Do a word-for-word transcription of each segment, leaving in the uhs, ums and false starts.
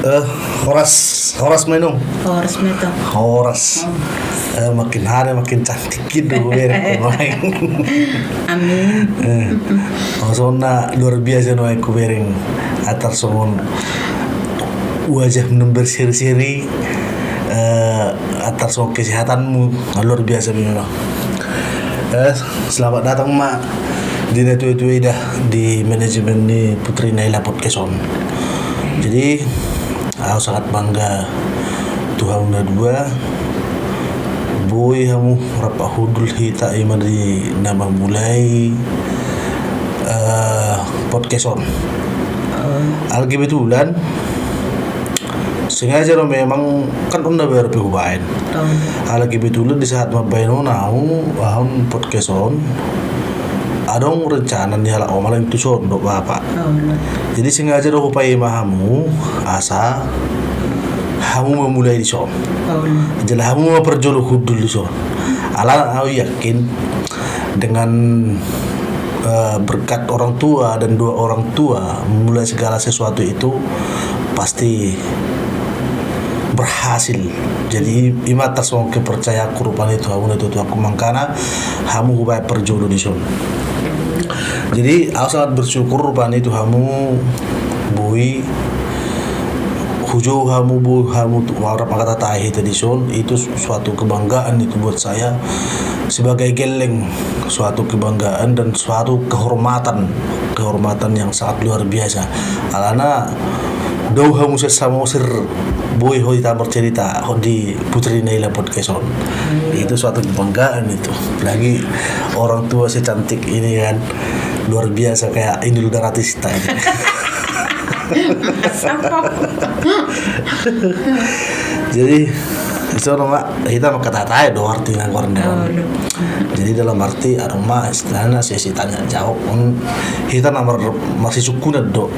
Eh, horas, horas ma, Inong. Horas ma, Tong. Horas. Eh, makin hari makin cantik gitu, hubereng. Amin. Eh, songon na luar biasa nuaeng hubereng, antar songon wajahmu na berseri-seri, eh, antar songon kesehatanmu, luar biasa memang. Eh, selamat datang ma di natua-tua i da, di manajemen ni Putri Naila Podcast on. Jadi, au sangat bangga tu hamu na dua, boi hamu rap hundul hita i ma di na mamulai, eh, podcast on. Ala kebetulan, sengaja do memang, kan on na baru pe hubaen. Ala kebetulan di saat mambaen on au, au podcast on, adong rencana ni halak on, malang tuson do, Bapak. Jadi sengaja do hupaima hamu, asa hamu mamulai dison. Jala hamu ma parjolo hundul dison. Ala au yakin dengan, eh, berkat orang tua dan doa orang tua, memulai segala sesuatu itu pasti berhasil. Jadi, i ma tarsongon kepercayaanku rupani tu hamu na tuatua, angka angka na hamu hubaen parjolo dison. Jadi, au sangat bersyukur rupani tu hamu, boi hujou hamu, boi hamu tu, rap manghatai hita dison, itu su-, suatu kebanggaan itu buat saya sebagai gelleng, suatu kebanggaan dan suatu kehormatan, kehormatan yang sangat luar biasa. Alana dao hamu sian Samosir, boi ho hita marcerita, ho di Putri Naila Podcast on. Itu suatu kebanggaan itu. Apalagi orang tua secantik ini kan, luar biasa, kayak Inul Daratista ini. Jadi, dison ma hita manghatai do artina goarna on. Jadi dalam arti, adong ma istilahna sesi tanya jawab on, hita na mar-, marsisungkunan do.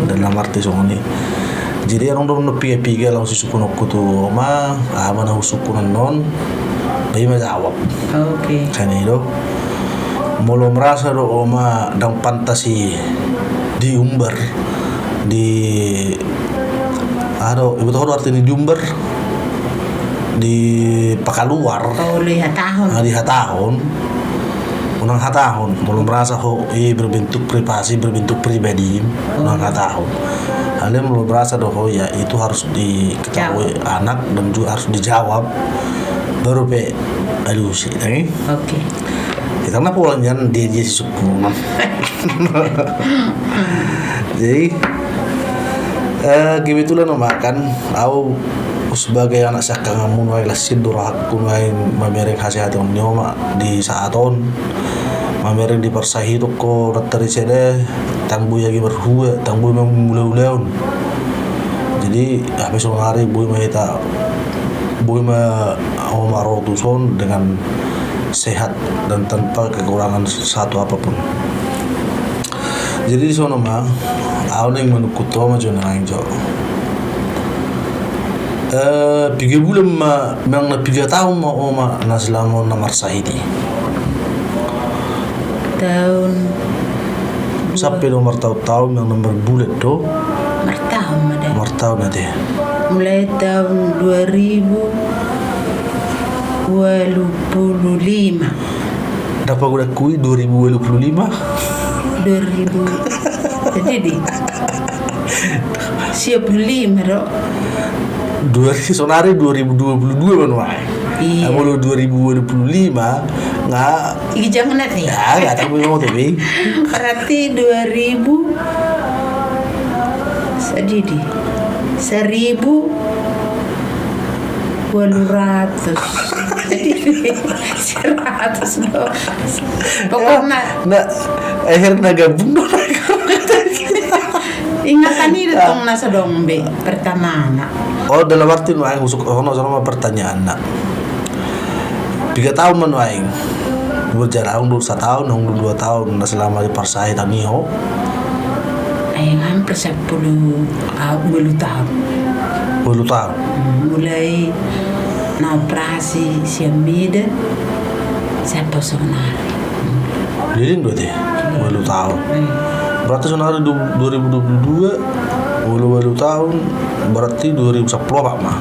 Dalam arti songon i. Jadi adong do na piga-piga laho sisungkunonku tu oma, aha ma na husungkunan on, ba i ma jawab. Oke. Kan i do. Molo merasa do oma ndang pantas i diumbar di, aha do, iboto ho do arti ni diumbar, dipakaluar. Oh, dihatahon. Ah, dihatahon. Unang hatahon, molo merasa ho i berbentuk privasi, berbentuk pribadi, unang hatahon. Alai molo merasa do ho, ya itu harus diketahui anak dan juga harus dijawab. Baru pe alusi, oke? Oke. Hita na pola nian dia, dia sisungkunon. Jadi, eh, kebetulan oma kan, au sebagai anak siangkanganmu nuaeng, las sian do rohangku nuaeng mamereng hasehaton ni oma di saat on. Mamereng di parsahit on ho rap tariseda, ndang boi agi marhua, ndang boi mamulaulaon. Jadi, hape sonari boi ma hita, boi ma oma ro tuson dengan sehat dan tanpa kekurangan satu apapun. Jadi dison oma, au naeng manungkun tu oma jo, naeng jo. Eh, piga bulan ma, manang na piga taon ma oma na selama on na marsahit i? Taon. Sampe do martaon-taon, manang na marbulan do? Martaon ma da. Martaon ate. Mulai taon dua ribu walu pulu lima. Ndang pagodangku i, dua ribu walu pulu lima. Dua ribu. Jadi di sia pulu lima do. Dua ribu, sonari dua ribu dua pulu dua ma nuaeng. Iya. Molo dua ribu walu pulu lima nga. Igi jangan nanti. Ya, nga tahu mau tapi. Berarti dua ribu sadidi. Seribu walu ratus. Seratus do. Pokokna. Na, akhirna gabung do. Ingatan i do tong na so adong be pertamana. Oh, dalam arti nuaeng husungkun, oh, na so adong ma pertanyaanna. Piga taon ma nuaeng? Berjalan, adong do sataon, adong do dua taon, na selama di parsahitan i ho. Ai, hampir sampulu, ah, walu taon. Walu taon? Hmm, mulai na operasi sian Medan, sampe sonari. Jadi berarti walu taon. Hmm. Berarti sonari du-, dua ribu dua puluh dua, walu, walu Tahun berarti dua ribu sepuluh apa ma?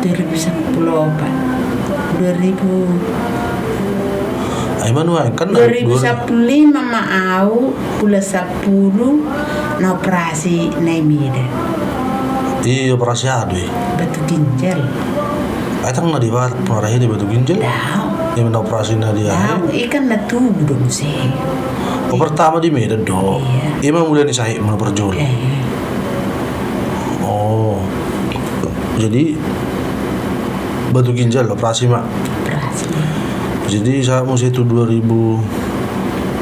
Dua ribu sepuluh apa? Dua ribu. Ai manu ai kan dua ribu sepuluh lima ma au, bulan sepuluh na operasi na i Medan. Iya, operasi aha do i? Batu ginjal. Ai tang na di Batak pernah rahi di batu ginjal? Daong. Ima na operasi na di ai. Daong, i kan na tubu do muse. Oh, pertama di Medan do. Iya. Ima mulai ni sahit mana perjolo. Eh. Oh. Jadi batu ginjal operasi ma. Operasi. Jadi sahat muse tu dua ribu,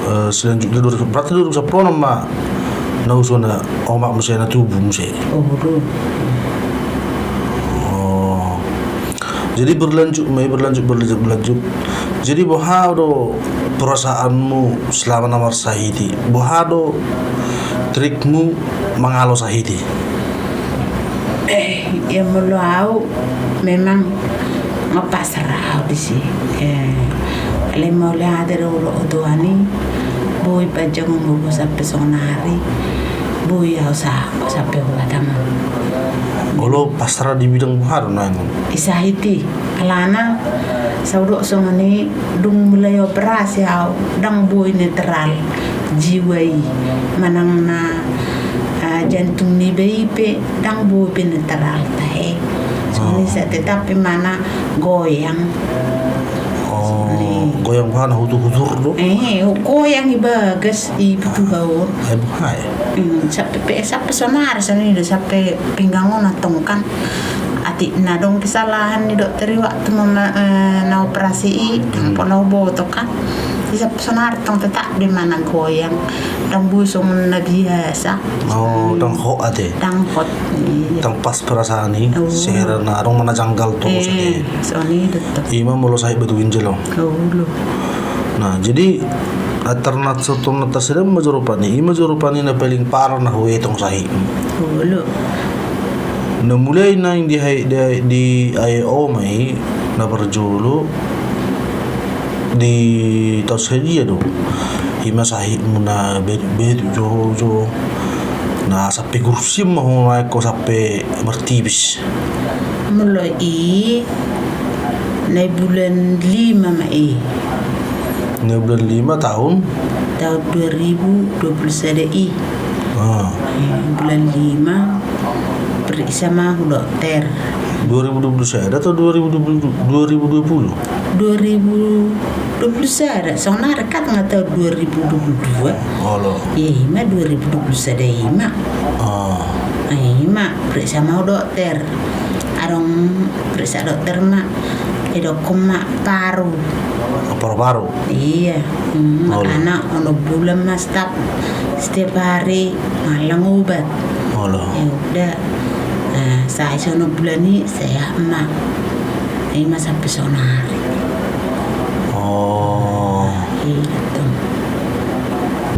eh, selanjutnya dua ribu, berarti dua ribu sepuluh nama na uso na omak muse na tubu muse. Oh, betul. Oh. Jadi berlanjut ma i, berlanjut, berlanjut, berlanjut. Jadi boha do perasaanmu selama na marsahit i? Boha do trikmu mangalo sahit i? Eh, ya molo au memang nga pasrah au disi. Eh, alai mauliate do ro Tuhan i, boi panjang umurmu sampe sonari, boi au sa-, sampe huhatama. Olo pasrah di bidang boha do na i? I sahit i, alana saudok songon i dung mulai operasi au, ndang boi netral jiwa i, manang na, ah, jantung niba i pe ndang boi pe netral tahe. Songon i sa tetap pe mana goyang. Oh, goyang boha na hutur-hutur do? Eh, goyang i bagas i pituha on. Ai boha i? Hmm, sampe pe, sampe sonari songon i do, sampe pinggang on antong kan. Atik na adong kesalahan ni dokter i waktu mama-, eh, na operasi i, ndang pola huboto kan. Jadi sampe sonari antong tetap do i mana goyang. Ndang boi songon na biasa. Oh, ndang hot ate? Ndang hot, iya. Ndang pas perasaan i, sehera na adong mana janggal tu. Eh, songon i do. Ima molo sahit batu ginjal on. Olo. Nah, jadi, ah, ternat soton na tasedam ma jo rupani, ima jo rupani na paling parah na huetong sahit. Olo. Na mulai naeng di hai-, di, di ai o ma i, na parjolo, di taon sadia do? Ima sahitmu na betu-betu jo, jo. Na sampe gursim ma ho naeng ho sampe martipis. Molo i, na i bulan lima ma i. Na i bulan lima taon? Taon dua ribu dua puluh sada i. Ah. Eh, bulan lima, periksa ma hu dokter. Dua ribu dua puluh sada atau dua ribu dua puluh, dua ribu dua puluh? Dua ribu dua puluh sada, sonari kan nga taon dua ribu dua puluh dua. Olo. Ya, ima dua ribu dua puluh sada ima. Ah. Ima, periksa ma hu dokter. Adong periksa dokter ma, didokkon ma paru. Paru-paru? Iya. Hmm, olo. Makana onom bulan ma stop setiap hari mangallang obat. Olo. Ya udah. Nah, sai so onom bulan i sehat ma. Ima sampe sonari. Oh. Iya, betul.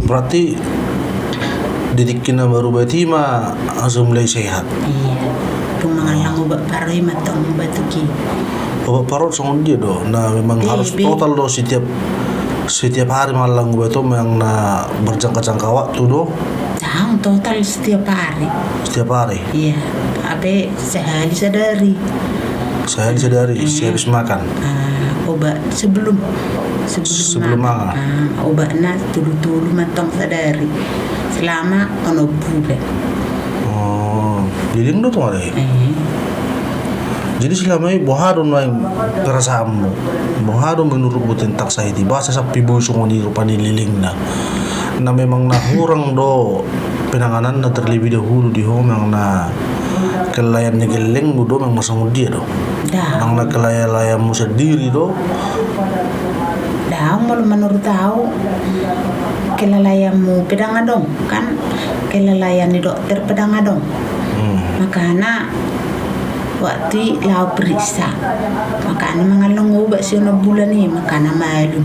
Berarti di tingki na marubat i ma langsung mulai sehat. Iya. Tung mangallang obat paru i ma tong batu ki. Obat paru songon dia do? Na memang harus total do setiap, setiap hari mangallang obat on, memang na berjangka-jangka waktu do? Daong, total setiap hari. Setiap hari? Iya. Ape sehari sadari. Sehari sadari, sehabis makan? Ah, obat sebelum, sebelum mangan. Ah, obatna tolu-tolu ma tong sadari. Selama onom bulan. Oh, leleng do tong ada i? Eh. Jadi selama i boha do nuaeng perasaanmu? Boha do menurutmu tentang sahit i? Boasa sampe boi songon i rupani lelengna? Na memang na hurang do penangananna terlebih dahulu di ho, memang na kelelayan ni gellengmu do, memang songon dia do? Daong. Memang na kelelayanmu sendiri do? Daong, molo menurut au, kelelayanmu pe ndang adong, kan kelelayan ni dokter pe ndang adong. Hmm. Makana waktu i laho periksa. Makana mangallang obat si onom bulan i, makana malum.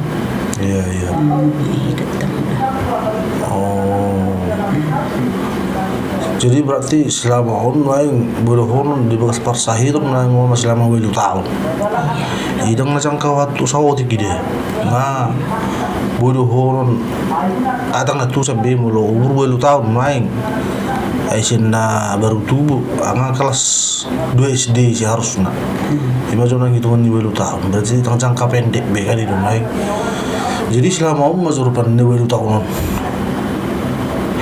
Iya, iya. Hmm, iya, dokter. Oh. Jadi berarti selama on nuaeng boi dohonon di bagas parsahiton nuaeng on selama ualu taon. Iya. I ndang na jangka waktu saotik i da. Nah, boi dohonon, ah, ndang na tusan be molo umur ualu taon nuaeng. Ai sian na baru tubu, angka kelas dua S D seharusna. Hmm. Ima jo nang hitungan ni ualu tahun, berarti tang jangka pendek be kan i do nai. Jadi selama on ma jo rupani ualu tahun on,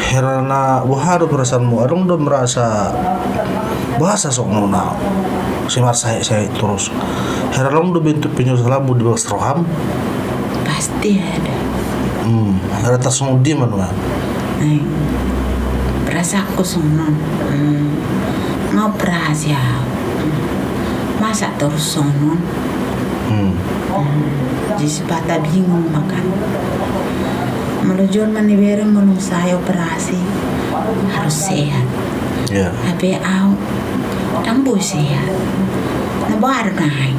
hera na boha do perasaanmu? Adong do merasa boha sa songon na si marsahit-sahit torus? Hera adong do bentuk penyesalanmu di bagas roham? Pasti ada. Hmm, hera tarsongon dia ma nuaeng? Eh, perasaanku songon on. Hmm, nga operasi au. Masa torus songon on? Hmm. Hmm, jadi sipata bingung ma kan. Molo jolma ni bere molo sai operasi harus sehat. Ya. Hape au ndang boi sehat. Na boha do nai.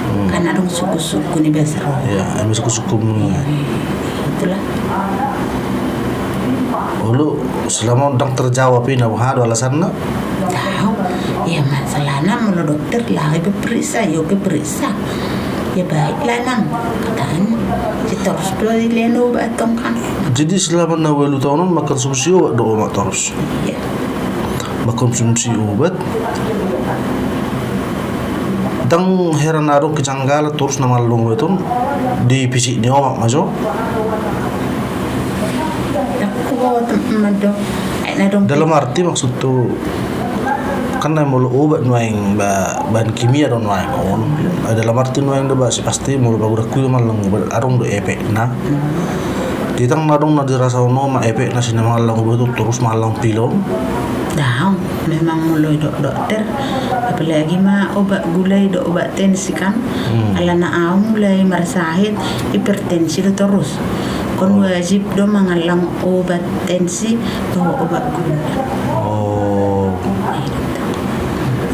Hmm. Kan adong sungkun-sungkun i biasa. Ya, ima sungkun-sungkunmu. Itulah. Olo, selama on ndang terjawab i, na boha do alasanna? Tahu. Ya, masalahna molo dokter lah, iba periksa, ya oke periksa. Ya baiklah nang, kataan. Si torus do dilean obat tong kan. Jadi selama na ualu tahun on mangkonsumsi obat do oma torus? Iya. Mangkonsumsi obat. Ndang hera na adong kejanggalan torus na mangallang obat on di fisik ni oma ma jo? Ndang huboto ma dong. Dalam arti maksudhu, kan na molo obat nuaeng ba, bahan kimia do nuaeng on. Dalam arti nuaeng do ba, si pasti molo pagodangku i do mangallang obat adong do efekna. Jadi ndang na adong na dirasahon oma efekna sian na mangallang obat i torus mangallang pil on? Daong, memang molo didok dokter, apalagi ma obat gula i dohot obat tensi kan. Hmm. Alana au mulai marsahit hipertensi do torus. Kon wajib do mangallang obat tensi dohot obat gula. Oh.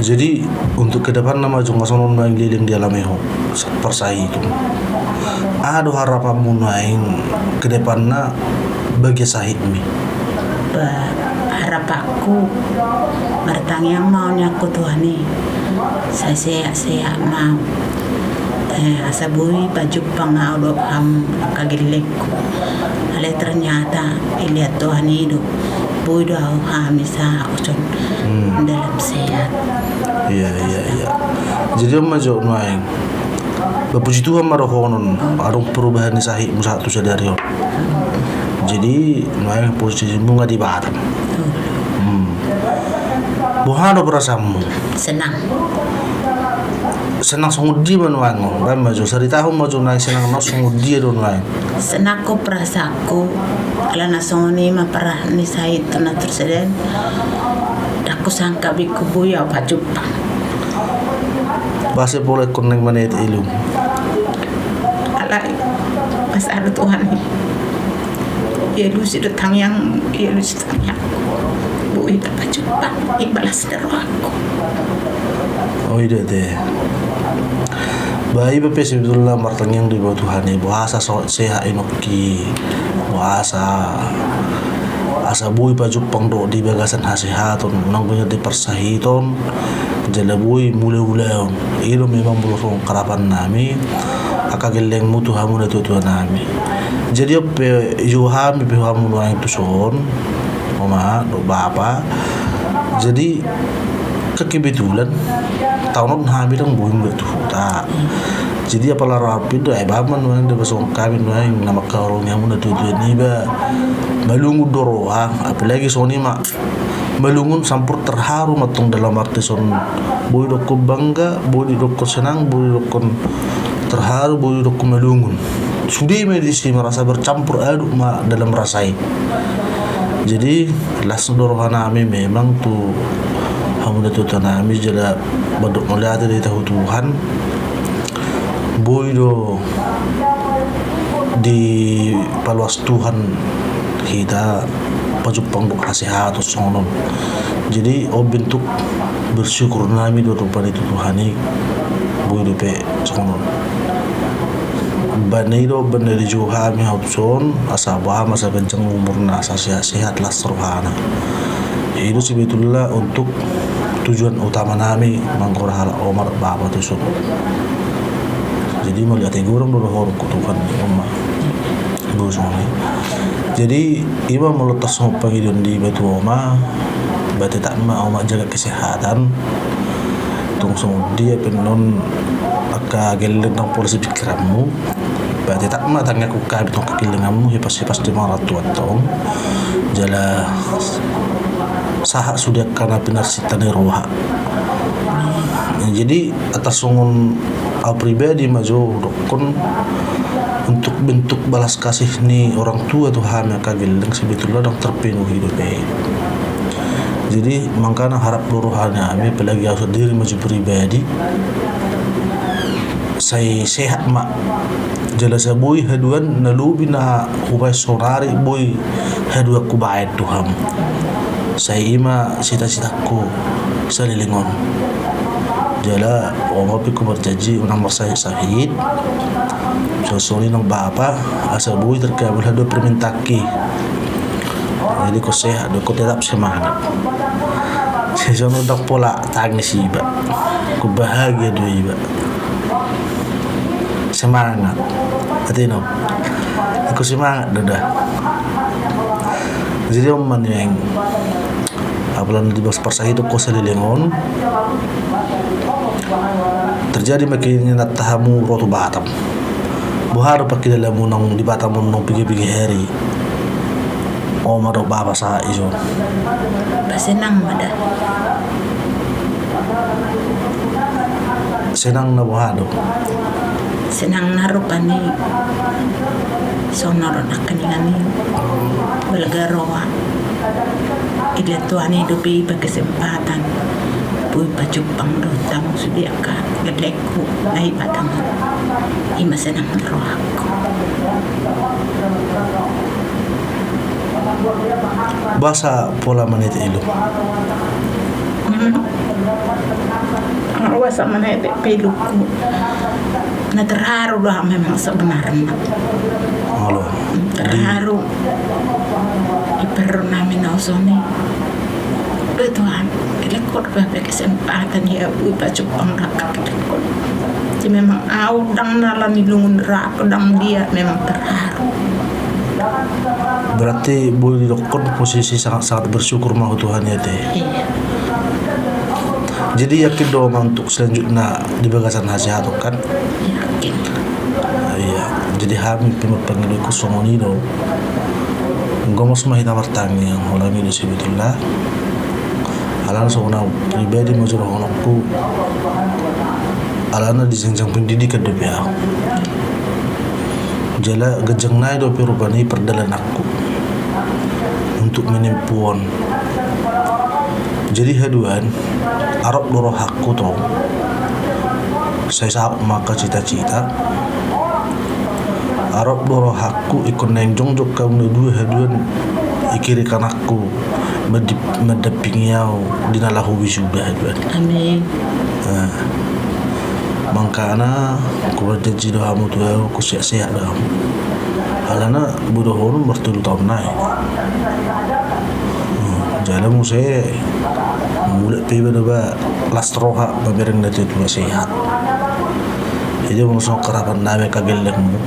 Jadi untuk kedepanna ma jungkasongon nuaeng leleng dialami ho, parsahit on, aha do harapanmu nuaeng kedepanna bagian sahitmi? Ba, harapanku martangiang ma au nian tu Tuhan i, sai sehat-sehat ma au. Eh, asa boi pajumpang au dohot hamu angka gellengku. Alai ternyata dilehon Tuhan i do, boi do au hami sahat on dalam sehat. Iya, iya, iya. Jadi on ma jo nuaeng. Ba puji Tuhan ma dohonon, adong perubahan ni sahitmu sahat tu sadari on. Jadi nuaeng posisimu nga di Batam. Hmm. Boha do perasaanmu? Senang. Senang songon dia ma nuaeng on? Baen ma jo, saritahon ma jo nuaeng senang na songon dia do nuaeng. Senang do perasaanku, alana songon i ma parah ni sahithu na torus i, ndang husangka be ingkon boi au pajumpang. Boasa pola ingkon naeng manetek ilum? Alai, pas ada Tuhan i. Dialusi do tangiang, dialusi tangiang. Boi tapajumpang, i balas ni rohangku. Oh, i do ate. Ba iba pe sebetulna martangiang do iba tu Tuhan i, boasa so sehat i nangkin, boasa asa boi pajumpang dohot di bagasan hasehaton, unang boi di parsahiton, jala boi mangula ulaon. I do memang molo songon harapan nami, angka gellengmu tu hamu na tuatua nami. Jadi on pe, jo hami pe hamu nuaeng tuson, oma dohot bapa. Jadi kebetulan taon on hami ndang boi mula tu huta. Jadi apala ro Alvin do, ai baman nuaeng do, songon hami nuaeng na mangkaholongi hamu na tuatua niba. Malungun do roha, apalagi songon i ma malungun, sampur terharu ma tong, dalam arti songon boi didokkon bangga, boi didokkon senang, boi didokkon terharu, boi didokkon malungun. Sude ma disi merasa bercampur aduk ma dalam rasa i. Jadi las do roha nami memang tu hamu na tuatua nami, jala mandok mauliate do hita tu Tuhan. Boi do dipaluas Tuhan hita pajumpang dohot hasehaton songon on. Jadi on bentuk bersyukur nami do rupani tu Tuhan i, boi dope songon on. Baen i do, baen na dijou hami hamu tuson, asa boha ma, asa ganjang umurna, asa sehat-sehat, las rohana. I do sebetulna untuk tujuan utama nami manggora halak oma dohot bapa tuson. Jadi mauliate godang do dohononku tu Tuhan, ima. Boi songon i. Jadi ima molo tarsongon pangidoan di iba tu oma, Ba tetap ma ahu manjaga kesehatan. Tung songon dia pe annon angka gelleng ndang pola sipikiranmu. Ba tetap ma tangiangkon hami tu angka gellenganmu, hipas-hipas di hamu orang tua tong. Jala sahat sude angka na pinarsinta ni roha. Jadi atas songon ahu pribadi ma jo dokkon, untuk bentuk balas kasih ni orang tua tu hami angka gelleng sebetulna ndang terpenuhi dope. Jadi mangkana harap do roha nami, apalagi ahu sandiri ma jo pribadi, sai sehat ma. Jala sai boi haduan na lobi na hubaen saonari boi haduan hubaen tu hamu. Sai i ma cita-citangku saleleng on. Jala on ma pe huberjanji unang marsahit-sahit. Songon i nang bapa, asa boi terkabul haduan permintaanki. Jadi ingkon sehat do, ingkon tetap semangat. Sai songon ndang pola tangis iba. Ingkon bahagia do iba. Semangat. Ate no. Ingkon semangat do da. Jadi on ma nian. Apala na dibalas parsahit do ho saleleng on. Terjadi ma keinginanta hamu ro tu Batam. Boha do pangkilalamuna di Batam on nang piga-piga hali? On ma dohot bapa sahat i jo. Ba senang ma da. Senang na boha do? Senang na rupani songon on angka ninna ni balga roha. Idaon Tuhan i dope iba kesempatan. Boi pajumpang dohot hamu sude angka gellengku na i Batam on. I ma senang ni rohangku. Boasa pola manete ilu? Hmm. Boasa manete pe ilungku? Na terharu do ahu memang sebenarna. Olo. Terharu. Di parro nami na songon i. Oi Tuhan, gellengku dope kesempatan i, boi pajumpang dohot gellengku. Jadi memang ahu ndang na ala ni lungun rohangku, ndang dia, memang terharu. Berarti boi didokkon posisi sangat-sangat bersyukur ma ho tu Tuhan i ate. Iya. Jadi yakin do ma untuk selanjutna di bagasan hasehaton kan? Yakin. Iya, jadi hami pe marpangidoan songon i do. Gomos ma hita martangiang, holan i do sebetulna. Alana songon ahu pribadi ma jo dohononku. Alana di jenjang pendidikan dope ahu. Jala ganjang nai dope rupani perdalananku untuk menempuh on. Jadi haduan, arop do rohangku tong. Sai saut ma angka cita-cita. Arop do rohangku ingkon naeng jongjong hamu na dua haduan, i kiri kananku, mandip-, mandampingi ahu di na laho wisuda haduan. Amin. Nah, mangkana huberjanji do hamu tu ahu, ingkon sehat-sehat do hamu. Alana boi dohonon martolu taon nai. Hmm, jala muse mulak pe iba do ba las roha mamereng na tua-tua sehat. Jadi molo songon harapan nami angka gellengmu.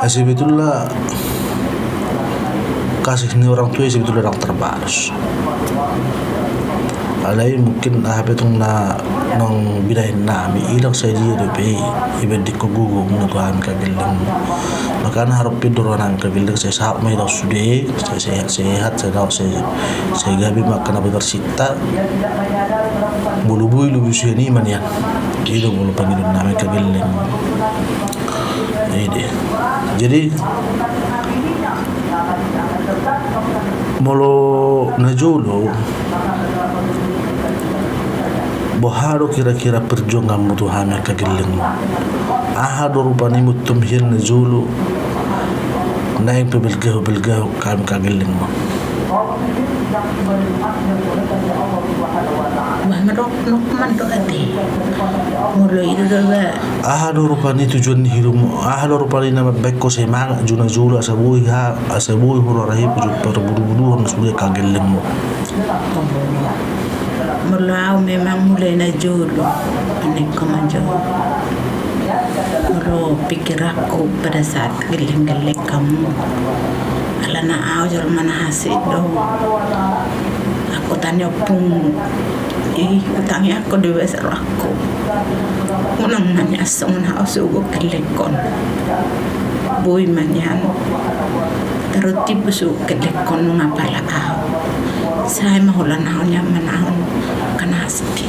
Eh, sebetulna kasih ni orang tua i sebetulna ndang terbalas. Alai mungkin aha pe tong na naeng binahen nami i ndang sadia dope i, iba dengke gogo muna tu hami angka gellengmu. Makana harap pe do roha nami angka gelleng, sai sahat ma hita sude, sai sehat-sehat, sai daong, sai, sai gabe ma angka na pinarsinta. Molo boi lobi sian i ma nian. I do molo pangidoan nami angka gellengmu. I do. Jadi molo na jolo, boha do kira-kira perjuanganmu tu hami angka gellengmu? Aha do rupani mottom hian na jolo naeng pabelgahon-belgahon hami angka gellengmu? Bah, madok, nok mandok ate. Molo i do ba. Aha do rupani tujuan ni hidup, aha do rupani na mambaen ho semangat jo na jolo asa boi ha, asa boi huroha i parburu-buruhon sude angka gellengmu? Molo au memang mulai na jolo, ningku ma jo. Molo pikiranku pada saat gelleng-gelleng hamu. Alana au jolma na hansit do. Kota ni ompung i, hutangiangkon do basa rohangku. Unang ma nian songon hau sogot gellengkon. Boi ma nian tartibu sogot gellengkon nunga pala ahu. Sai ma holan ahu nian manahon kanasik.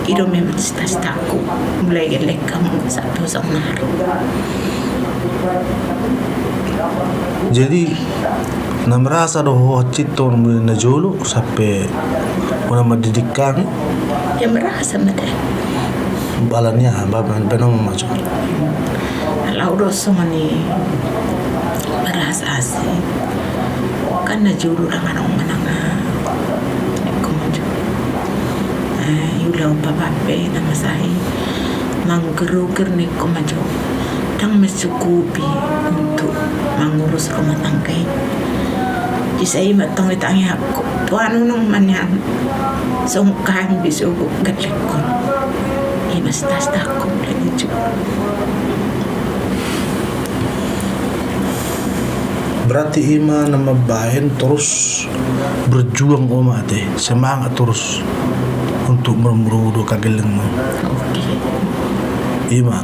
I do memang cita-citaku mulai gelleng hamu sampe sonari. Jadi na merasa do ho hansit on mulai na jolo sampe unang mandidik hami? Ya merasa ma da. Alani aha, ba, ba, ba, na majo. Ala do songon i merasa asi. Kan na jolo ndang adong manang aha, ningku majo. Eh, iula ompa pape na masa i manggeruger ningku majo. Ndang mencukupi untuk mangurus rumah tangga i. Jadi sai ma tong ditangiangkon. Tuan unang ma nian songon hami sogot gellengkon. I ma cita-citaku mulai na jolo. Berarti i ma na mambahen torus berjuang ho ma ate, semangat torus untuk marumbu-rumbu do angka gellengmu. Oke. I ma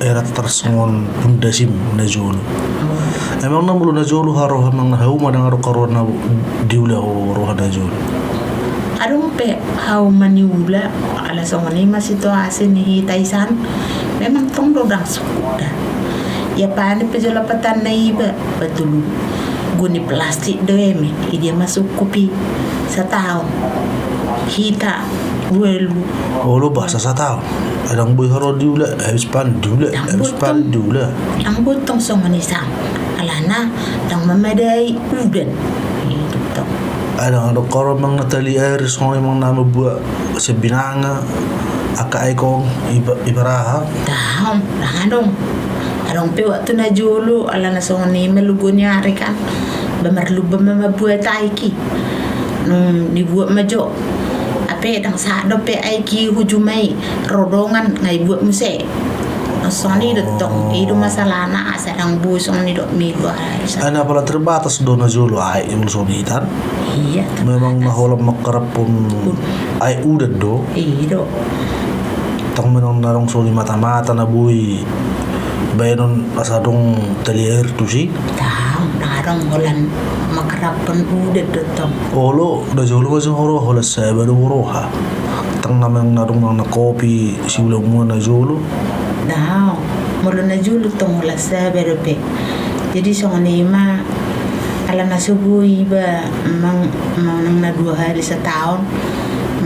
era tarsongon pundasim na jolo. Oh. Emang na molo na jolo haroha manang na hauma ndang adong haroa na diula ho roha na jolo? Adong pe hauma niula, ala songon i ma situasi ni hita i san. Memang tong do ndang sukup da. Ia pane pe jolo lapatanna iba, ba tolu guni plastik do eme, i dia ma sukup i sataon? Hita ualu. Olo, boasa sataon? Ai ndang boi haroa diula, habis pan diula, habis pan diula. Ndang boi tong songon i san. Alana ndang mamadai udan. Ai ndang adong haroa manang na tali air songon i manang na mambuat sian binanga angka aek on iba-, ibaraha? Ndang, ndang adong. Adong pe waktu na jolo, alana songon i ma lugo ni ari kan. Ba marlumba ma mambuat aek i. Nung dibuat ma jo. Hape ndang sahat dope aek i hujuma i, ro dongan nga ibuat muse. Songon i do tong, i do masalahna asa ndang boi songon i do milu ari. Ai na pala terbatas do na jolo aek i molo songon i tan. Iya, terbatas. Memang na holan mangharapkon aek udan do. I do. Tong memang na adong songon i mata-mata na boi baenon asa adong tali air tusi. Ndang, ndang adong, holan mangharapkon udan do tong. Olo, na jolo ma jolo haroa holan saba do huroha. Tong na memang na adong manang na kopi siulang muna na jolo? Ndang, molo na jolo tong holan saba dope. Jadi songon i ma, alana so boi iba mang-, manang na dua hari sataon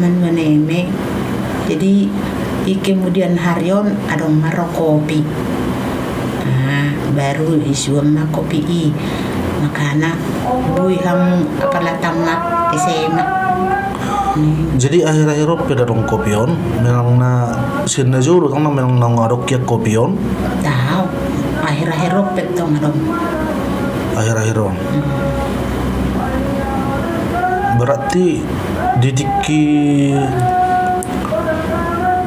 manang eme. Jadi di kemudian hari on adong ma ro kopi. Ah, baru isuan ma kopi i. Makana boi hamu apala tamat S M A. Hmm. Jadi akhir-akhir on pe adong kopi on, memang na sian na jolo tong na memang na adong hian kopi on? Ndang, akhir-akhir on pe tong adong. Akhir-akhir on. Hmm. Berarti di tingki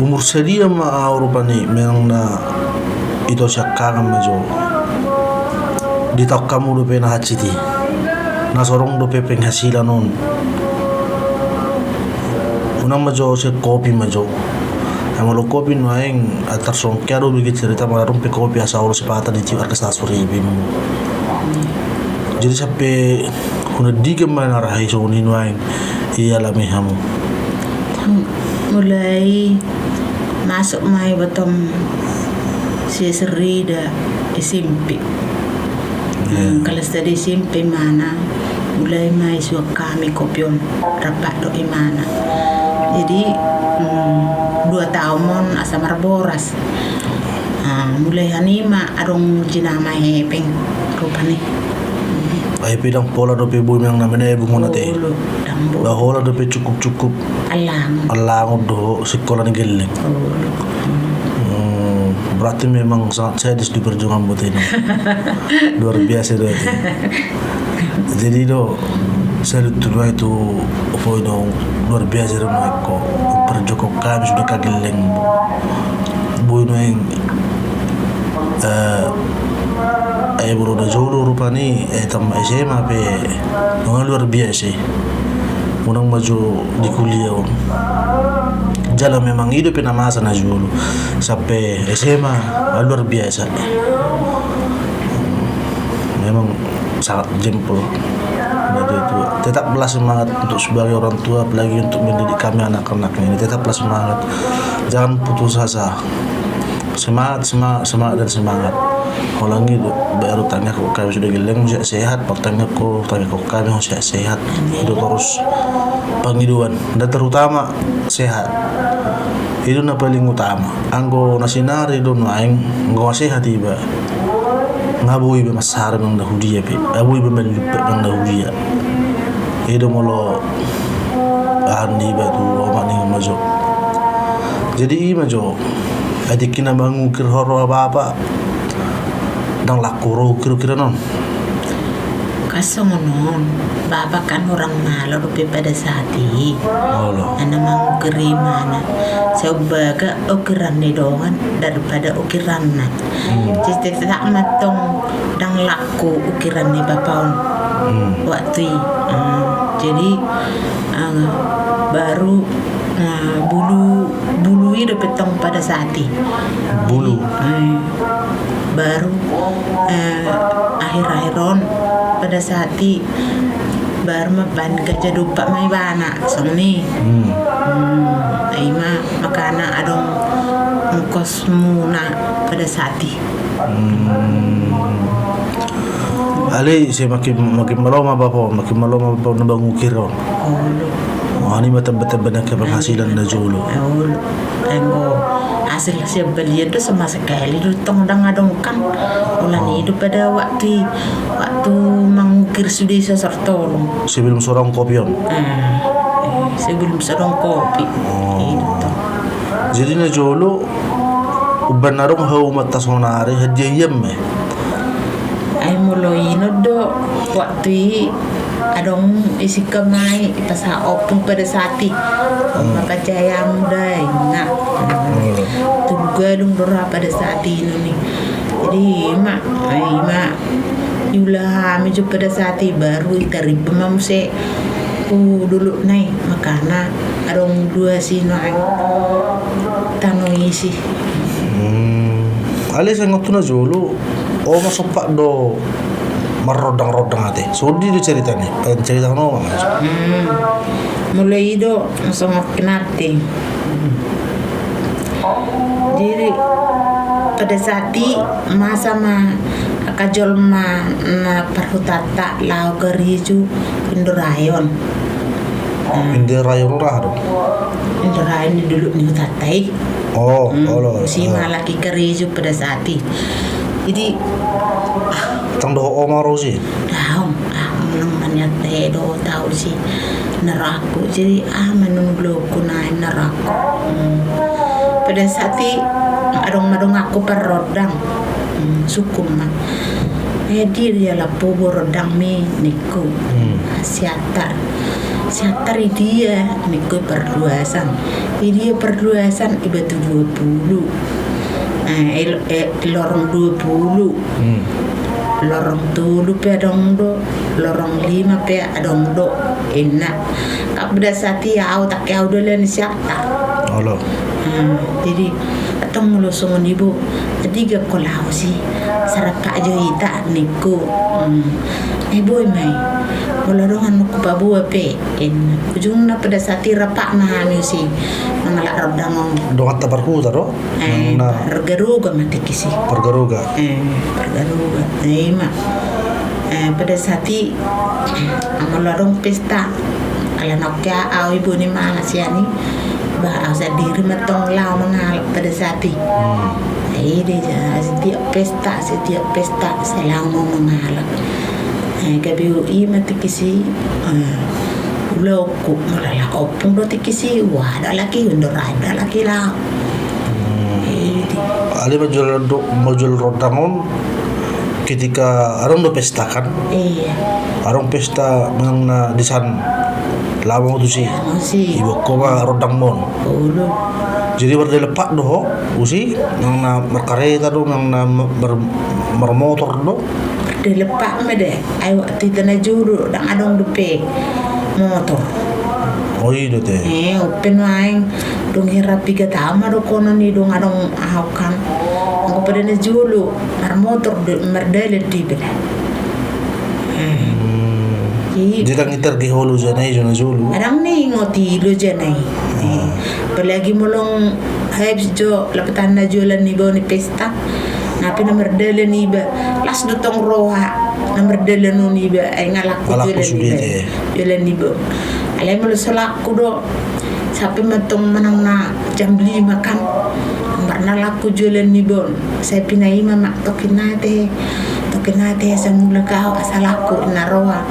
umur sadia ma ahu rupani memang na ito siangkangan ma jo. Ditaon hamu dope na hansit i. Na so adong dope penghasilan on. Unang ma jo sian kopi ma jo. Ai molo kopi nuaeng, ah, tarsongke do bege cerita manang adong pe kopi asa olo sipata ditiop arga sasur i bimmu. Jadi sampe hunandigan ma na rahe songon i nuaeng i alami hamu. Mulai masuk ma i botong si S R I da S M P. Iya. Hmm, kelas sada S M P imana, mulai ma isuan hami kopi on, rap dohot imana. Jadi, hmm, dua taon on asa marboras. Ah, mulai sian i ma adong jinama hepeng rupani. Ai pe ndang pola dope boi memang na menai bungona te. Olo, ndang boi. Ba holan dope cukup-cukup. Allangon. Allangon do sikola ni gelleng. Olo. Hmm, berarti memang sangat sadis di perjuanganmu tadi. Luar biasa do tadi. Jadi do, salut tu nuaeng tu, apa itu, luar biasa do nuaeng ho. Perjuangan hami suda angka gelleng. Boi nuaeng, eh, eh, molo na jolo rupani, eh, tamat S M A pe, memang luar biasa. Unang ma jo di kuliah on. Jala memang i dope na masa na jolo. Sampe S M A, ah, luar biasa. Memang sangat jempol. Nah, dia itu tetaplah semangat untuk sebagai orang tua, apalagi untuk mendidik kami anak-anak ini. Tetaplah semangat. Jangan putus asa. Semangat, semangat, semangat, dan semangat. Holan i do, baru tangiangkon hami sude gelleng sehat-sehat, partangiangkon, tangiangkon hami sehat-sehat. I do torus pangidoan, dan terutama sehat. I do na paling utama. Anggo na saonari do nuaeng, anggo sehat iba, nga boi iba mansari nang na hudia pe, nga boi iba mallumpet nang na hudia. I do molo aha niba tu omak niba ma jo. Jadi i ma jo. Ai tingki na mangukir ho ro bapa, ndang laku ro ukir-ukiran on. Kan songon on, bapa kan orang malo dope pada saat i. Olo. Ai na mangukir i ma na. Sai umbaga ukiran ni dongan daripada ukiranna. Hmm. Jadi tetap ma antong ndang laku ukiran ni bapa on. Hmm. Waktu i. Hmm. Jadi, ah, baru, ah, bulu, bulu i dope tong pada saat i. Bulu. Eh, baru, eh, akhir-akhir on pada saat i baru ma baen gaja dompak ma ibana, songon i. Hmm. Hmm, i ma makana adong ongkosmuna pada saat i. Hmm. Alai sai makin, makin malo ma bapa on, makin malo ma bapa on na mangukir on. Olo. Oh, i ma tamba-tamba nangkin penghasilan na jolo. Olo. Anggo hasil sian balian do sama sekali do tong ndang adong kan. Holan i do pada waktu i, waktu mangukir sude so sor tolong. Sebelum so adong kopi on. Ah, eh, sebelum so adong kopi. Oh. I do tong. Jadi na jolo umbahen adong haumanta saonari, handia hian ma i? Ai molo inon do waktu i adong isi kemai i pasahat ompung pada saat i. Hmm. Maka jaya muda inna. Hmm. Tolu gadung do ra pada saat i inon i. Jadi i ma, ai i ma diula hami jo pada saat i baru i taribba ma muse tu dolokna i, makana adong dua si nuaeng tano isi. Hmm. Alai songon tu na jolo, ho ma sompat do marrondang-rondang ate. Songon dia do caritana i, paling carita ho ma. Hmm. Molo i do songon kinarti. Jadi pada saat i masa ma angka jolma na parhutanta laho gareja Indorayon. Hmm. Indorayon on aha do? Indorayon i dolok ni hutanta i. Oh, hmm, olo. Isi ma halak i gareja pada saat i. Jadi, ah. Ndang dohot ho ma ro si? Daong, ah, manang maniat he do tau si. Neraka, jadi, ah, manang bloku na neraka. Hmm. Pada saat i adong ma donganku parrondang. Hmm, sungkun ma. Eh, dia dia lapo bo rondangmi ningku. Hmm. Siatar. Siatar i dia ningku parluasan. I dia parluasan i Batu Dua Pulu. Eh, el-, eh, lorong dua pulu. Hmm. Lorong tolu pe adong do, lorong lima pe adong do, inna. Pada saat i au, tangke au do lehon ni siatar. Olo. Hmm, jadi antong molo songon i bo, jadi gak kolaho si, sai rap jo hita ningku. Hmm. Eh, boi ma i. Molo adong anakku paboa pe, inna. Ujungna pada saat i rap ma hami si mangalap rondang on. Donganta parhuta do? Eh, na pargaroga ma tingki si. Pargaroga. Eh, pargaroga. Eh, i ma. Eh, pada saat i, eh, molo adong pesta. Ala nangkin au ibo ni mama sian i. Ba, au sandiri ma tong laho mangalap pada saat i. Hmm. Eh, dia ja, setiap pesta, setiap pesta, sai laho ma mangalap. Eh, gabe i ma tingki si, eh, ulaonku, molo laho ompung do tingki si, wah, da lagi, undur aja da lagi laho. Hmm. Alai manjalo do, manjalo rondang on, ketika adong do pesta kan? Iya. Adong pesta manang na disan laho ma ho tusi. Laho ma ho tusi. Iboan ho ma rondang mon. Olo. Jadi mardalan pat do ho, tusi, manang na markareta do, manang na mar-, marmotor do. Mardalan pat ma da. Ai waktu i na jolo, ndang adong dope motor. Oh, i do te. Eh, open waeng. Dung hira piga taon ma dohonon i, dung adong ahu kan. Anggo pada na jolo marmotor do, mardalan do iba da. Eh. Hmm. Jadi ndang ditarget ho lojana i jo na jolo? Ndang diingot i lojana i. Eh. Apalagi molo habis jo lapatanna jualan niba on i pesta. Nga pe na mardalan iba, las do tong roha na mardalan on iba, ai nga laku jualan niba on. Alai molo so laku do, sampe ma tong manang na jam lima kan, marna laku jualan niba on. Sai pinaima ma tokinna te, tokinna te, asa mulak ahu asa laku na roha.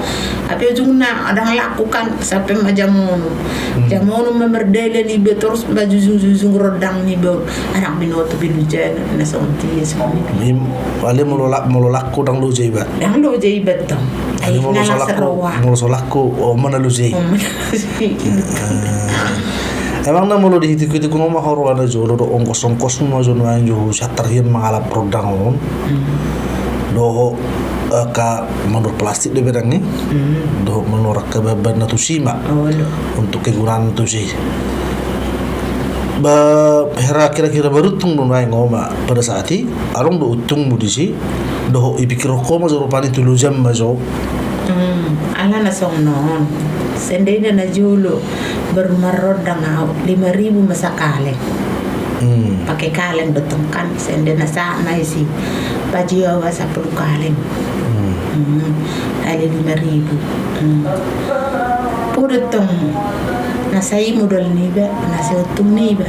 Tapi ujungna ndang laku kan, sampe ma jam onom. Hmm. Jam onom ma mardalan iba torus, ma jujung-jujung rondang niba on. Ndang binoto be lojana na songon dia songon i. Alai molo la-, molo laku ndang loja iba? Ndang loja iba tong. Alai molo so laku, molo so laku, on ma na loja i. On ma na loja i. Eh, emang na molo dihitung-hitung on ma ho roha na jolo dohot ongkos-ongkos ma jo nuaeng jo ho sian tarhia mangalap rondang on. Hmm. Dohot, eh, angka manuhor plastik do iba dang i. Hmm. Dohot manuhor angka bahan-bahan na tusi ma. Oh, do. Untuk kegunaan tusi. Ba, hera kira-kira beruntung do nuaeng ho ma pada saat i, adong do untungmu disi, dohot dipikirhon ho ma jo rupani tu lojam ma jo. Hmm, ala na songon on. Seandainya na jolo baru marrondang ahu, lima ribu ma sakaleng. Hmm. Pake kaleng do tong kan, seandainya saat na isi. Paji ahu sampulu kaleng. Hmm. Hmm. Kali lima ribu. Hmm. Podo tong. Na sai modal niba, na sai untung niba.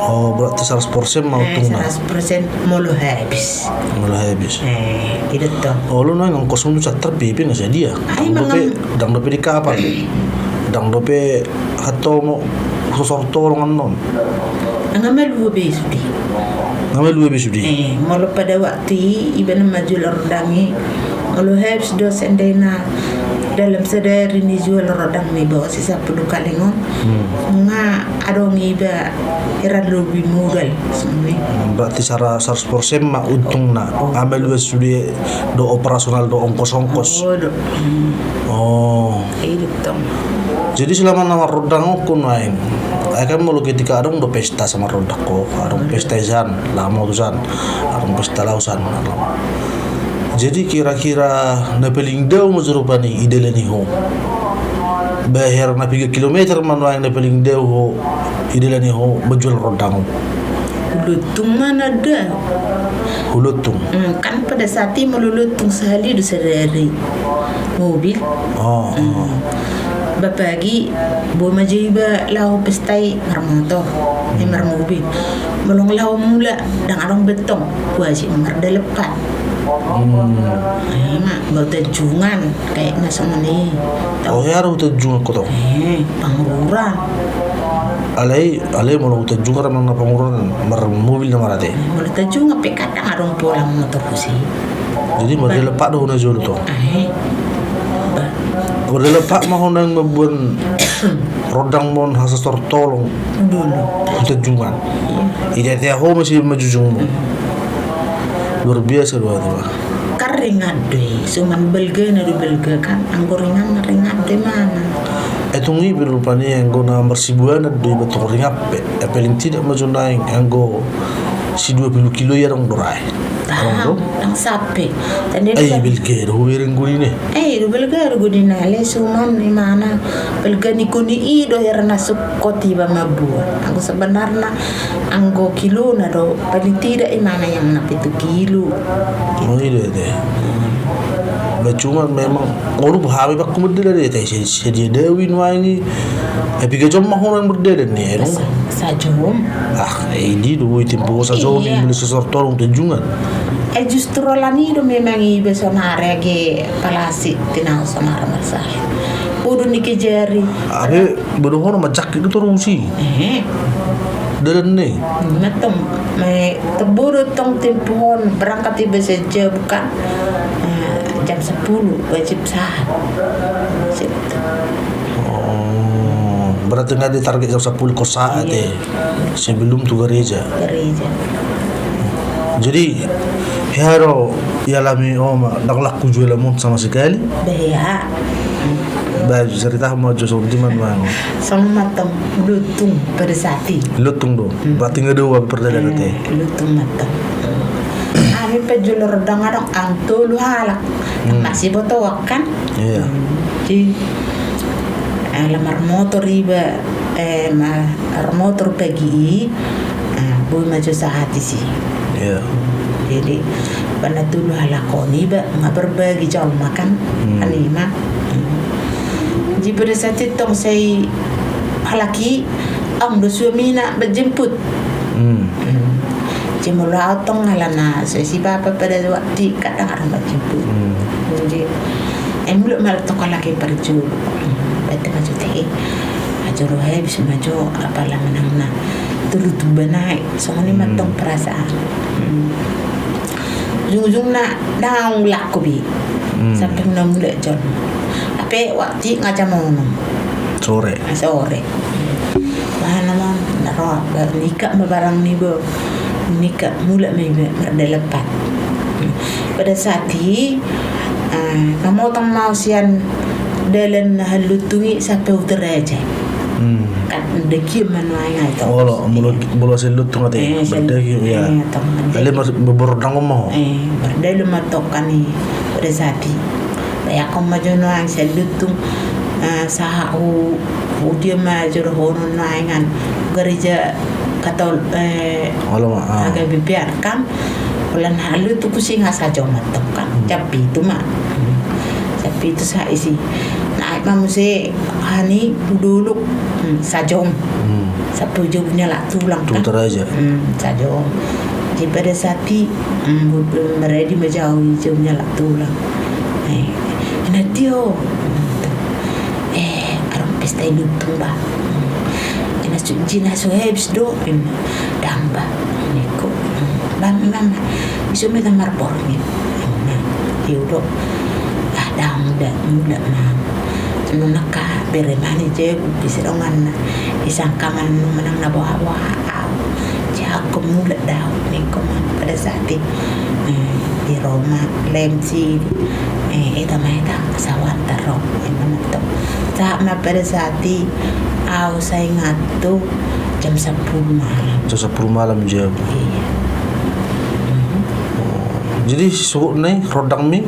Oh, berarti seratus persen ma untungna? Eh, seratus persen molo habis. Molo habis. Eh, i do tong. Olo nuaeng ongkosmu tu sian tarhia pe nga sadia. Ai, ndang dope, ndang dope di kapal. Ndang dope hatto mo sosor tolong annon. Nga malua be sude. Nga malua be sude. Eh, molo pada waktu i, iba na manjual rondang i. Molo habis do seandainya dalam sadari nijual rondang niba on sampulu kaleng on. Hmm. Nga adong iba hira lobi modal. Berarti sara-, seratus persen ma untungna. Oh. Nga malua sude do operasional do ongkos-ongkos. Oh, do. Hmm. Oh. I do tong. Jadi selama na marrondang ho nuaeng, ai kan molo ketika adong do pesta asa marrondang ho, adong pesta i san, laho ma ho tu san, adong pesta laho san. Jadi kira-kira na paling dao ma jo rupani didalani ho? Ba hira na piga kilometer ma nuaeng na paling dao ho didalani ho manjual rondang on? Lontung ma na dao. Lontung. Hmm, kan pada saat i molo lontung sahali do sadari mobil. Oh, hmm. Ba pagi, boi ma jo iba laho pesta i marmotor, eh, marmobil. Molo laho mulak, ndang adong be tong, wajib mardalan pat. Hmm. Eh, ma, ba Huta Jungan, kayaknya songon i. Oh, hea do Huta Jungan ho tong? Eh, Pangururan. Alai, alai molo Huta Jungan manang na Pangururan, marmobil nama rate. Molo Huta Jungan pe kadang adong pola motor tusi. Jadi mardalan pat do ho na jolo tong? Ai. Mardalan pat ma ho nuaeng mamboan rondang on asa sosor tolong. Dulu. Huta Jungan. Iya. Ida te ho masih maju jung. Hmm. Luar biasa do ate. Kan ringan do i, suman balgana do balga kan, anggo ringan, ringan do i manang. Eh, tung i pe rupani anggo na marsibuanan do i ba tong ringan pe, eh, paling tidak ma jo nuaeng anggo si dua pulu kilo i adong do ra i. Adong do? Ndang sampe. Ai, balga do hubereng godina. Eh, do balga do godina, alai suman i manang balga ni koni i do hira na sungkot iba mamboan. Anggo sebenarna anggo kilona do, paling tidak i manang yang na pitu kilo. Oh, i do ate. Ba cuman memang, olo, hami bakku mardalan i ate, sa-, sadia dao i nuaeng i. Eh, piga jom ma ho nuaeng mardalan i, eh, dong. Sa-, sajom. Ah, eh, i do i tempo sajom i, iya, molo sosor tolong Huta Jungan. Eh, justru alani do memang iba sonari age palasi tinahu sonari marsahit. Bodo ni kejari. Abe, bodo hono manjangkit do torus i. Eh. Dalan ni. Ima tong, ma, tebo do tong tempo on, berangkat iba saja bukan, eh, jam sepuluh wajib sahat. Situ. Oh, berarti nga ditarget jam sepuluh ingkon sahat, iya, eh, sebelum tu gereja. Gereja. Jadi, hea do dialami ho ma, ndang laku jualanmu on sama sekali? Bah, hea. Ba, cerita ma jo songon dia ma nuaeng. Songon ma tong, lutung pada saat i. Lutung do. Hmm. Berarti nga dua perdalanan te. Eh, lutung ma tong. Hami pe jolo rondang adong, hami tolu halak. Hmm. Masih botoak kan? Iya. Hmm. Jadi, ala marmotor iba, eh, ma-, marmotor pagi i, ah, boi ma jo sahat disi. Iya. Jadi, ba na tolu halak on iba, nga berbagi jolma kan? Hmm. Kan i ma. Jadi pada saat i tong sai halak i, adong do suamina manjemput. Hmm. Hmm. Jadi molo au tong alana so si bapa pada waktu i kadang adong manjemput. Hmm. Jadi, eh, mulak ma tong halak i parjolo. Hmm. Berarti ma jo te, eh, ajo ro habis ma jo, apala manang na tolu tuba nai. Songon i ma tong perasaan. Hmm. Ujung-ujungna ndang laho be. Hmm. Sampe na mulak jolma. Hape waktu i nga jam onom. Sore. Ah, sore. Bahen ma, na ro, ba, nikka ma barang ni bo. Nikka, mulak ma iba, mardalan pat. Hmm. Pada saat i, ah, mamotang ma au sian dalan na halutung i sampe Utaraja. Hmm. Kan ndang hian ma nuaeng i tong. Olo, molo, molo sian lutung ate. Eh, sian, mardaki, ya. Eh, tong, mardaki. Alai mar-, mardalan ma ho. Eh, mardalan ma tong kan i, pada saat i. Bayangkon ma jo nuaeng sian lutung, eh, sahat hu, hu dia ma jo dohonon nuaeng an. Gareja Katol-, eh, olo ma, ah. H K B P an kan. Holan halutung tusi nga sajom ma tong kan. Hmm. Jam pitu ma. Hmm. Jam pitu sahat disi. Naek ma muse, aha ni, hu dolok. Hmm, sajom. Hmm. Sampe jabu ni halak tulang kan. Tu Utaraja. Hmm, sajom. Jadi pada saat i, hmm, hu-, maradi ma jo au i jabu ni halak tulang. Eh, ina tio. Eh, adong pesta i lutung ba. Ina su-, jina so habis do, ina. Ndang ba, ningku. Ba, mama, iso ma hita marborngin. Ina, i do. Ah, ndang, ndang, mulak ma. Nunga bere ma ni jabu, bisa donganna. Disangka ma manang na boha-boha au. Jago mulak do au, ningku ma pada saat i. Eh, di ro ma, lem si, eh, hita ma hita, sawan taro, ina ma tong. Sahat ma pada saat i, au saingathu, jam sampulu malam. Jam sampulu malam, jam. Iya. Oh, jadi sogot na i, rondang mi?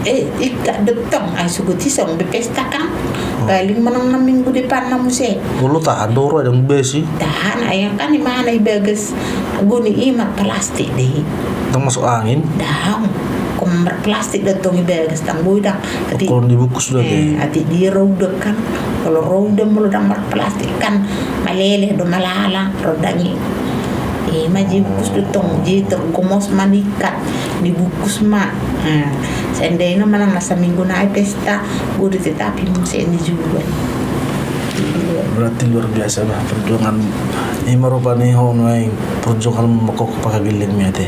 Eh, ingkon do tong, ai sogot i so be pesta kan. Oh. Paling manang na minggu depan na muse. Olo, tahan do ro, ndang basi. Tahan, ai kan i ma na i bagas. Guni i ma plastik do i. Ndang masuk angin? Ndang. Ingkon marplastik do tong i bagas, ndang boi ndang. Atik, ingkon dibungkus do, eh, atik di ro uda kan. Molo ro uda molo ndang marplastik kan maleleh do, malala rondang i. I ma dibungkus do tong, jadi tergomos ma, nikat, dibungkus ma. Nah, seandainya manang na saminggu nai pesta, guru tetap i muse ni juga. Berarti luar biasa bah perjuangan. I ma rupani ho nuaeng perjuangan mangkok paka gelleng mi ate.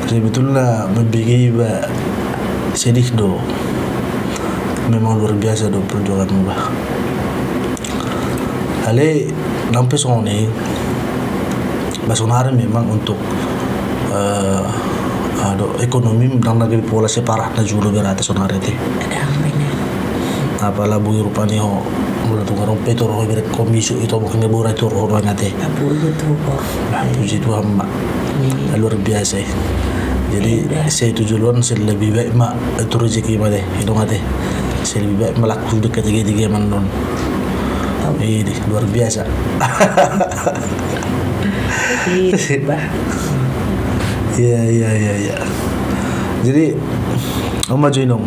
Sebetulna mambege iba sedih do. Memang luar biasa do perjuanganmu bah. Alai nang pe songon i, bah, sonari memang untuk, eh, ado, ekonomi ndang na gabe pola separah na jolo berarti sonari ate. Ndang, benar. Apala boi rupani ho, molo tung adong pe tu roha, ibarat komisi itu mungkin borai tu roha ate. Apu itu kok. Nah, puji Tuhan ma. Amin. Luar biasa i. Jadi, iya, saya itu juluan, saya lebih baik ma, itu rezeki ma ate, itu ma ate. Saya lebih baik ma laku sude ketiga-tiga mandon. Oh. Ini luar biasa. Iya, bah. Iya, iya, iya, iya. Jadi, on ma jo inong.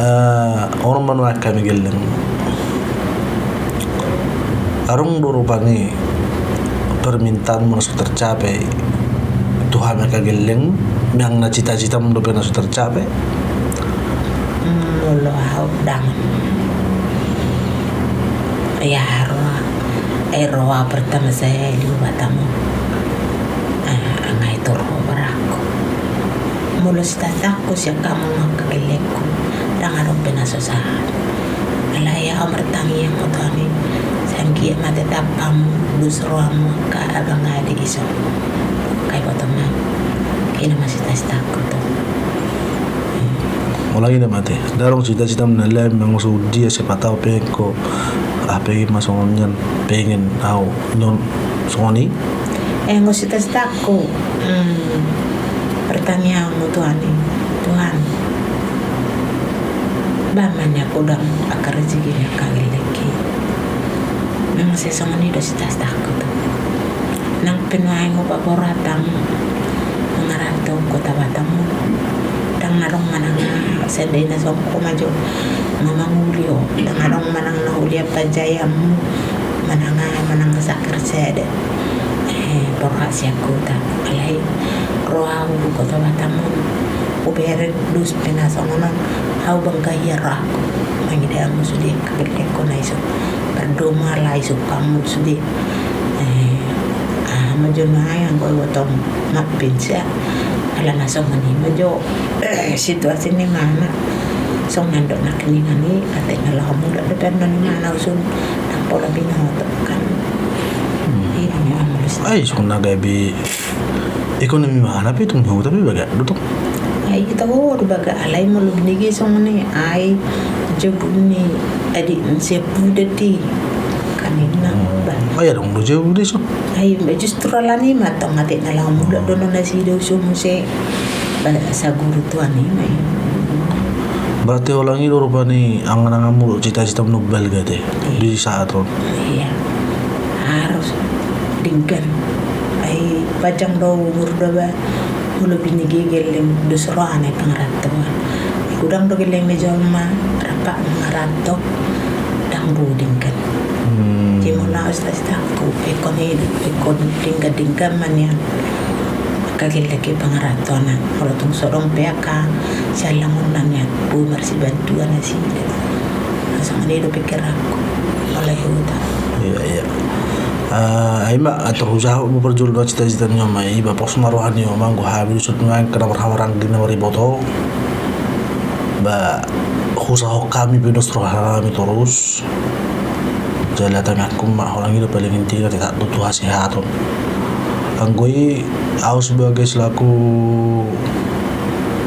Eh, on ma nuaeng hami gelleng. Adong do rupani permintaanmu na so tercapai tu hami angka gelleng, memang na cita-citamu dope na so tercapai? Molo au ndang. Ia ro, eh, ro au pertama saya di Batam. Ah, nga i tu ro barangku. Molo sitataku sian hamu angka gellengku, ndang adong pe na so sahat. Alai au martangiang ma tu hami, sai anggiat ma tetap hamu dos rohamu angka abang adi i so. Ai boto ma. I ma sita-sitaku tu. Lagi na mate. Ndang adong cita-cita na lain mangusu dia, siapa tahu pengen ho. Ah, pengen ma songon nian, pengen au nian songon i. Eh, anggo cita-citaku, hmm, pertanyaanmu Tuhan i, Tuhan. Ba ma nian godang angka rezeki ni angka gellengki. Memang sai songon i do cita-citaku tu. Nang pe nuaeng hupaborat hami mangaranto tu kota Batam on, ndang adong manang aha, seandainya songon ho ma jo nga mangoli ho, ndang adong manang na huliat panjaeanmu manang aha, manang sakit sada. Eh, borhat sian huta, alai ro ahu tu kota Batam on, hubereng dos pe na songon on, ahu bangga hian rohangku mangida hamu sude, angka gellengku na i so pardomu, alai so pamul sude. Eh, aha ma jo nuaeng anggo ibotom mampinsa, ala na songon i ma jo, eh, situasi ni imana. Songon nandok nangkiningan i, atik na laho mulak dope annon imana, usun nang pola binoto kan. Hmm. Iya, memang mulus. Ai, songon na gabe ekonomi imana pe tung huta pe bagak do tong. Ai, ita ho do bagak, alai molo binege songon i, ai, jabu ni, adi, siap buda di. Kan i na, hmm, ba. Ai, adong do jabu di so. Ai, ba justru alani ma tong atik na laho mulak do nasida usu muse. Ba, saguru Tuhan i ma i. Berarti holan i do rupani angan-anganmu, cita-citamu na umbalga te. Iya. Di saat on. Iya. Harus denggan. Ai, panjang do umur do ba. Molo binege gelleng dos rohana i pangarantoan. Godang do gelleng ni jolma rap mangaranto, ndang bo denggan. Hmm. Jadi molo au cita-citaku, ingkon i, ingkon denggan-denggan ma nian angka gelleng i pangarantoanna. Molo tung so adong pe angka siallangunna nian, boi marsibantuan nasida. Songon i do pikiranku. Alai huta. Iya, iya. Ah, ai ma, atur usaha ma parjolo do cita-cita ni oma i, ba pos ma roha ni oma, anggo hami do songon i, angka na marhahamaranggi na mariboto. Ba, husahahon hami pe dos roha nami torus. Jala tangiangku ma, holan i do paling inti, tetap do tu hasehaton. Anggo i, au sebagai selaku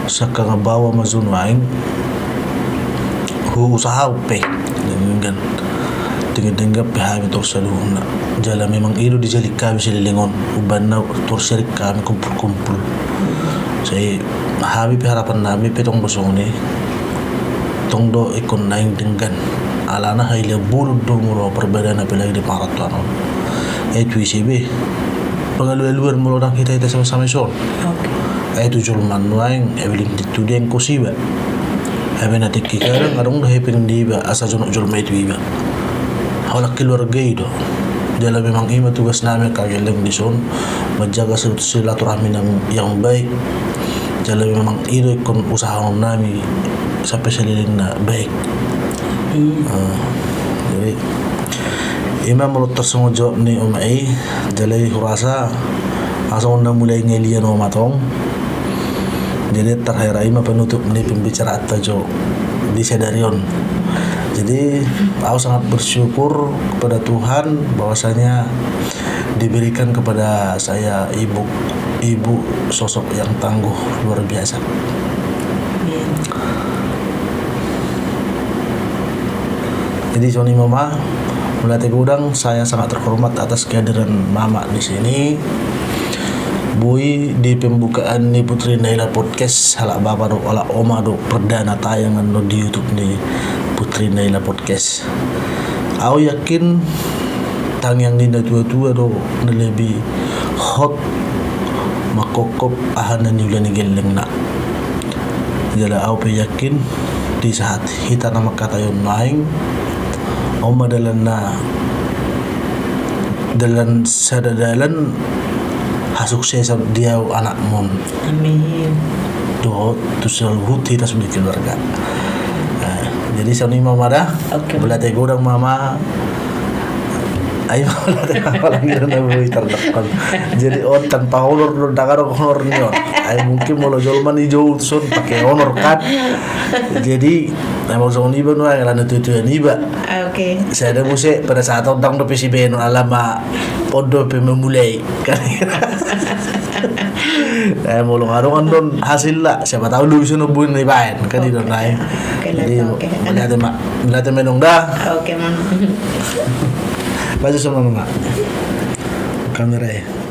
sangkang baoa ma jo nuaeng, huusahahon pe denggan, denggan-denggan pe hami torus saluhutna. Jala memang i do dijalik hami saleleng on, umbahen na torus sian hami kumpul-kumpul. Sai hami pe harapan nami pe tong do songon i. Tong do ingkon naeng denggan. Alana hailean bolon do molo parbadaan apalagi di pangarantoan on. Ai tu ise be pangalualuan molo ndang hita-hita sama-sama dison. Oke. Ai tu jolma nuaeng, ai belum tentu diengkos iba. Ai be na tingki kadang adong do hepeng di iba, asa jonok jolma i tu iba. Holan keluarga i do. Jala memang i ma tugas nami angka gelleng dison, menjaga sil-, silaturahmi yang, yang baik. Jala memang i do ingkon usahaon nami sampe saleleng na baik. Iya. Ah, jadi i ma molo tarsongon jawab ni oma i, jala i hurasa asa on na mulai ngelian oma tong. Jadi terakhir i ma penutup ni pembicaraanta jo di sadari on. Jadi au sangat bersyukur kepada Tuhan bahwasanya diberikan kepada saya ibu, ibu sosok yang tangguh, luar biasa. Amin. Jadi songon i ma, mauliate godang, saya sangat terhormat atas kehadiran mama di sini. Boi di pembukaan ni Putri Naila Podcast, halak bapa do, halak oma do perdana tayangan do di YouTube ni Putri Naila Podcast. Au yakin tangiang ni natua-tua do na lebih hot mangkophop aha na niula ni gellengna. Jala au pe yakin di saat hita na mangkatai on nuaeng, on ma dalanna, dalan sada dalan hasuksesan di au anakmon. Amin. Dohot tu saluhut hita sude keluarga. Nah, jadi songon i ma da. Oke. Mauliate godang mama. Ai mauliate mama lagi na boi tardakkon. Jadi on tanpa honor do, ndang adong honor ni on. Ai mungkin molo jolma ni jou tu son pake honor kan. Jadi memang songon i ba nuaeng, alana tuatua niba. Oke. Sada muse pada saat on ndang dope sibahenon, alama on dope memulai. Kan. Eh, molo adong annon hasilna, siapa tahu lu bisa nubu ni baen kan, i do nai. Oke, jadi oke. Melihat ma, melihat ma nung da. Oke, man. Baca sama ma kamera i.